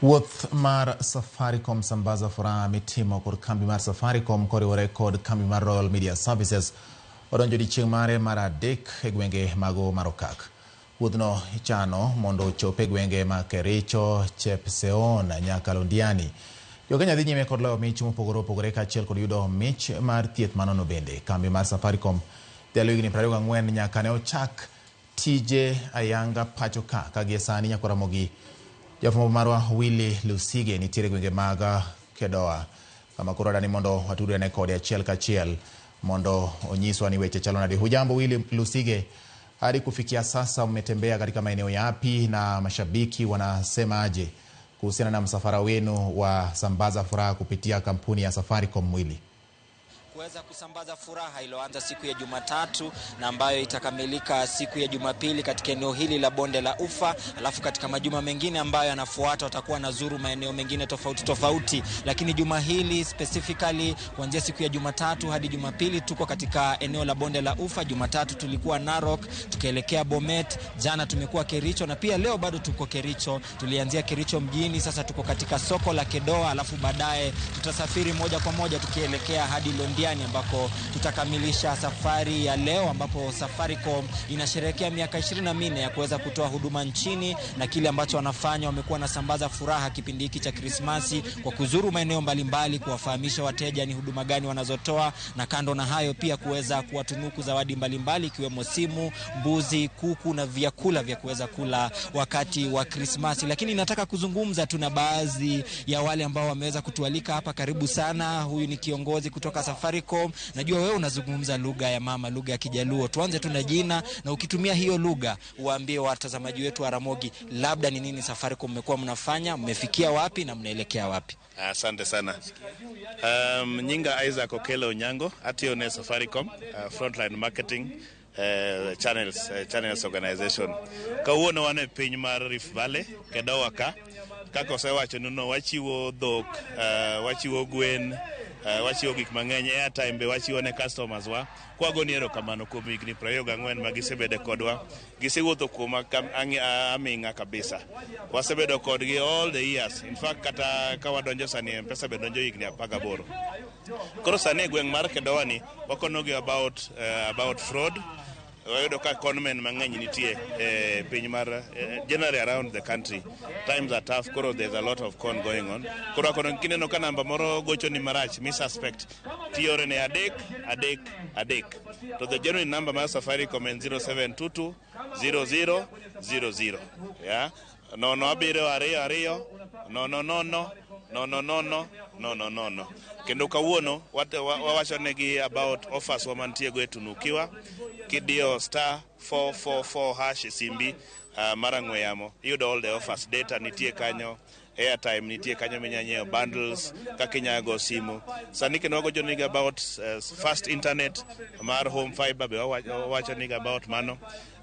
Wuoth mar Safaricom Sambaza Furaha mitimo kod kambi mar Safaricom koriwore kod kambi mar Royal Media Services odonjo odiechieng' mare mar adek e gwenge mago mar Okak. Wuodhno ichano mondo ochop e gwenge ma Kericho, Chepseon nyaka Londiani. Jokenya dhi nyime kod loyo mich mopogore opogore kaachiel kod yudo mich mar thieth manono bende. Kambi mar Safaricom dhialo higni 24 nyaka ne ochak tije ayanga pacho ka ka gie sani nyakwa Ramogi. Jafwambo marwa Willy Lusige nitiere gwenge mag Kedoa kama koro adani mondo watudre kode achiel kachiel mondo onyiswa ni weche chalo nade. Hujambo Willy Lusige, hadi kufikia sasa mmetembea katika maeneo yapi na mashabiki wanasemaje kuhusiana na msafara wenu wa Sambaza Furaha kupitia kampuni ya Safaricom, Willy? Kuweza kusambaza furaha iliyoanza siku ya Jumatatu na ambayo itakamilika siku ya Jumapili katika eneo hili la Bonde la Ufa. Alafu katika majuma mengine ambayo yanafuata watakuwa nazuru maeneo mengine tofauti tofauti, lakini juma hili specifically kuanzia siku ya Jumatatu hadi Jumapili tuko katika eneo la Bonde la Ufa. Jumatatu tulikuwa Narok, tukaelekea Bomet, jana tumekuwa Kericho na pia leo bado tuko Kericho. Tulianzia Kericho mjini, sasa tuko katika soko la Kedoa, alafu baadaye tutasafiri moja kwa moja tukielekea hadi Londiani ambako tutakamilisha safari ya leo, ambapo Safaricom inasherehekea miaka 24 ya kuweza kutoa huduma nchini, na kile ambacho wanafanya, wamekuwa wanasambaza furaha kipindi hiki cha Krismasi kwa kuzuru maeneo mbalimbali, kuwafahamisha wateja ni huduma gani wanazotoa, na kando na hayo pia kuweza kuwatunuku zawadi mbalimbali ikiwemo simu, mbuzi, kuku na vyakula vya kuweza kula wakati wa Krismasi. Lakini nataka kuzungumza tu na baadhi ya wale ambao wameweza kutualika hapa. Karibu sana. Huyu ni kiongozi kutoka Safaricom. Najua wewe unazungumza lugha ya mama, lugha ya Kijaluo. Tuanze tu na jina, na ukitumia hiyo lugha uwaambie watazamaji wetu wa Ramogi labda ni nini Safaricom mmekuwa mnafanya, mmefikia wapi na mnaelekea wapi? Asante sana. Nyinga Isaac Okelo Onyango, atiyo ne Safaricom, Frontline Marketing Channels Organization. Kawuono wan e piny mar Rift Valley, Kedowa ka. Kaka osewacho nuno, wachiwo dhok, wachiwo gwen, wachiwo gik mang'eny, airtime be wachiwo ne customers wa. Kwagoni erokamano kuom higni 24 ma gisebedo kodwa. Gisewuotho kuoma aming'a kabisa. Wasebedo kodgi all the years. In fact, kata ka wadonjo sani, M-Pesa be donjo higni 18. Koro sani e gweng' mar Kedowa ni, wakonogi about fraud. Wayudo ka conmen mang'eny nitie e piny mar generally around the country. Times are tough, koro there's a lot of con going on. Koro wakono kineno ka namba moro gocho ni marach, mi suspect, tiore ne 333. To the genuine number mar Safaricom en 0722 00 00. Yeah? 0 7 2 2 0 0 0 0 0 0. Kendo kawuono wawacho negi about offers wa mantie go e Tunukiwa. Kidiyo *444# e simbi mar ang'we yamo, iyudo all the offers. Data nitie kanyo, airtime nitie kanyo minya nyiewo bundles kaka inya go simu. Sani kendo wagocho negi about fast internet mar home fiber be wawacho negi about mano.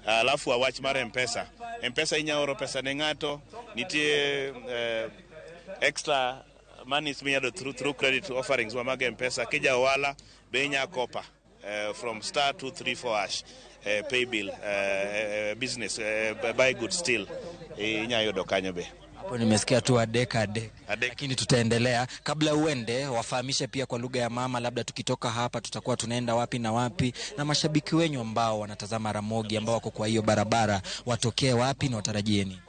Alafu wach mar M-Pesa. M-Pesa inya oro pesa ne ng'ato, nitie extra monies minyalo through credit offerings wa mag M-Pesa. Kija ohala be inya kopa from *234# pay bill, business, buy goods still inya yudo kanyo be. Hapo nimesikia tu adek adek, Adek. Lakini tutaendelea. Kabla uende, wafahamishe pia kwa lugha ya mama, labda tukitoka hapa tutakuwa tunaenda wapi na wapi, na mashabiki wenyu ambao wanatazama Ramogi ambao wako kwa hiyo barabara watokee wapi na watarajie nini?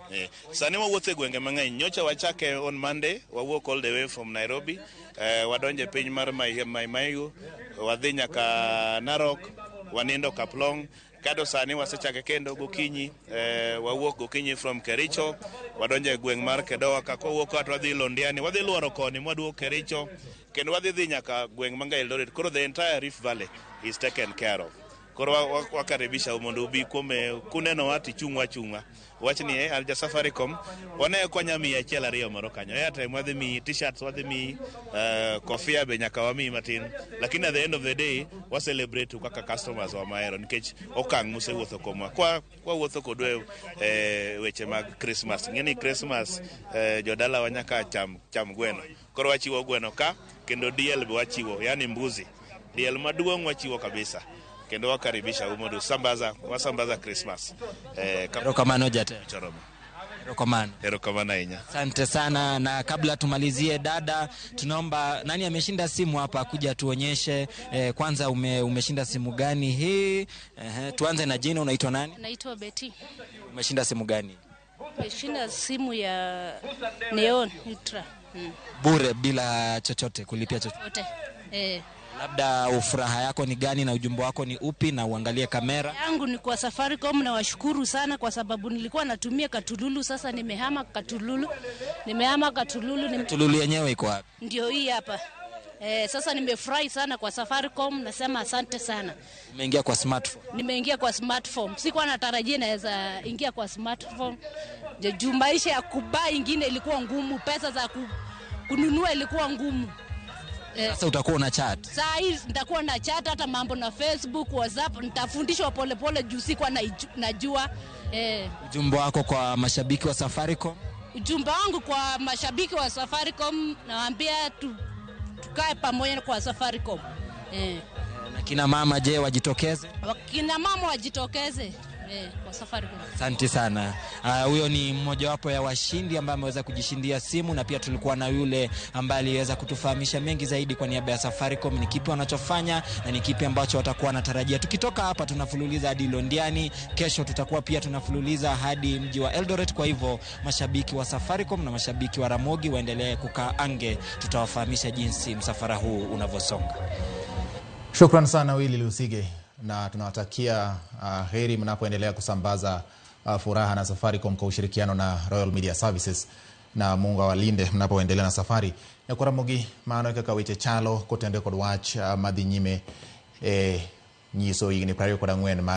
Sani wawuotho e gwenge mang'eny. Nyocha wachake on Monday, wawuok all the way from Nairobi, wadonjo e piny mar Mai Mahiu, wadhi nyaka Narok, wanindo Kaplong. Kado sani wasechake kendo gokinyi, wawuok gokinyi from Kericho, wadonjo e gweng' mar Kedowa ka kwawuok ka to wadhi Londiani, wadhi luoro koni mwaduogo Kericho, kendo wadhi dhi nyaka gweng' ma Eldoret. Koro the entire Rift Valley is taken care of. Koro wakaribisha mondo ubi kuom kunenowa tichung'wa achung'a. Wach ni an ja Safaricom, wane konya miyi achiel ariyo moro kanyo. Airtime wadhi miyi, t-shirts wadhi miyi, kofia be nyaka wamiyi matin. Lakini at the end of the day, wa celebrate kaka customers wa mahero nikech okang' musewuotho komwa. Kwa wuotho kodwa e weche mag Christmas. Ing'e ni Christmas jodalawa nyaka cham gweno. Koro wachiwo gweno ka, kendo diel be wachiwo, yani mbuzi. Diel maduong' wachiwo kabisa. Kendo wakaribisha mondo sambaza, wasambaza Christmas. Erokamano jatelo. Choromo. Erokamano. Erokamano ahinya. Asante sana, na kabla tumalizie, dada, tunaomba nani ameshinda simu hapa kuja tuonyeshe. Kwanza umeshinda simu gani hii? Tuanze na jina, unaitwa nani? Naitwa Betty. Umeshinda simu gani? Nimeshinda simu ya Neon Ultra. Bure bila chochote kulipia chochote. Yote. Labda furaha yako ni gani na ujumbe wako ni upi, na uangalie kamera. Yangu ni kwa Safaricom na washukuru sana kwa sababu nilikuwa natumia Katululu, sasa nimehama Katululu. Nimehama Katululu Tululu yenyewe iko wapi? Ndio hii hapa. Sasa nimefurahi sana kwa Safaricom, nasema asante sana. Umeingia kwa smartphone. Nimeingia kwa smartphone. Sikuwa natarajia naweza ingia kwa smartphone. Juu maisha ya kubai ingine ilikuwa ngumu, pesa za kununua ilikuwa ngumu. Sasa utakuwa una chat. Saa hii nitakuwa na chat hata mambo na Facebook, WhatsApp, nitafundishwa polepole juu sikuwa najua. Ujumbe wako kwa mashabiki wa Safaricom? Ujumbe wangu kwa mashabiki wa Safaricom nawaambia tukae pamoja kwa Safaricom. Na kina mama je, wajitokeze? Wakina mama wajitokeze kwa Safaricom. Asante sana. Huyo ni mmojawapo ya washindi ambaye ameweza kujishindia simu, na pia tulikuwa na yule ambaye aliweza kutufahamisha mengi zaidi kwa niaba ya Safaricom, ni kipi wanachofanya na ni kipi ambacho watakuwa wanatarajia. Tukitoka hapa tunafululiza hadi Londiani, kesho tutakuwa pia tunafululiza hadi mji wa Eldoret. Kwa hivyo mashabiki wa Safaricom na mashabiki wa Ramogi waendelee kukaa ange, tutawafahamisha jinsi msafara huu unavyosonga. Shukran sana Willy Lusige, na tunawatakia heri mnapoendelea kusambaza furaha na Safaricom kwa ushirikiano na Royal Media Services, na Mungu awalinde mnapoendelea na safari. Nyakwa Ramogi, mano kaka weche chalo kotende kod wach madhi nyime nyiso higni 24